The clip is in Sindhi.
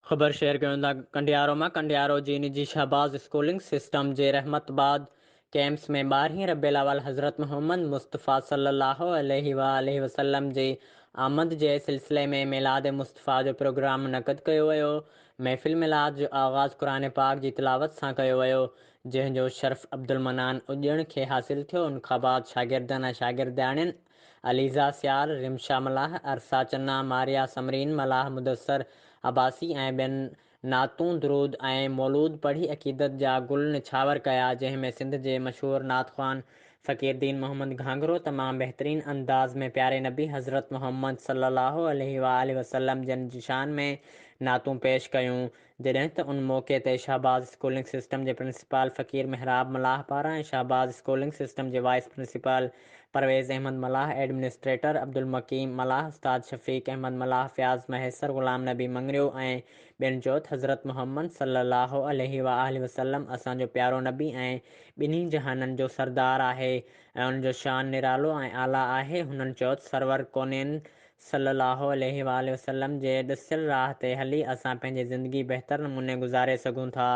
خبر شيئر ڪيون ٿا ڪنڊيارو مان ڪنڊيارو جي نجي شهباز اسڪولنگ سسٽم جي رحمت آباد ڪيمپس ۾ ٻارهين ربيع الاول حضرت محمد مصطفيٰ صلي الله عليه واٰله وسلم جي آمد جي سلسلي ۾ ميلاد مصطفيٰ جو پروگرام منعقد ڪيو ويو. محفل ميلاد جو آغاز قرآن پاڪ جي تلاوت سان ڪيو ويو جنهن جو شرف عبدالمنان اڄڻ کي حاصل ٿيو ان کان بعد شاگردن ۽ شاگردياڻين عليزا سيال، رمشا ملاح، ارسا چنا، ماريا ثمرين ملاح، مدثر عباسي ۽ ٻين نعتون، درود ۽ مولود پڙهي عقيدت جا گل نڇاور ڪيا، جنهن ۾ سنڌ جي مشهور نعت خوان فقير دين محمد گهانگهرو تمام بهترين انداز ۾ پياري نبي حضرت محمد صلي الله عليه واٰله وسلم جن جي شان ۾ نعتون پيش ڪيون، جڏهن ته ان موقعي تي شهباز اسڪولنگ سسٽم جي پرنسپال فقير محراب ملاح پاران ۽ شهباز اسڪولنگ سسٽم جي vice principal Parvez Ahmed Mallah, administrator Abdul Muqeem Mallah, استاد شفيق احمد ملاح، فياض مهيسر، غلام نبي مڱريو ۽ ٻين چيو ته حضرت محمد صلي الله عليه واٰله وسلم اسان جو پيارو نبي ۽ ٻنهي جهانن جو سردار آهي ۽ ان جو شان نرالو ۽ اعليٰ آهي هنن چيو ته سرور ڪونين صلي الله عليه واٰله وسلم جي ڏسيل راهه تي هلي اسان پنهنجي زندگي بهتر نموني گذاري سگهون ٿا.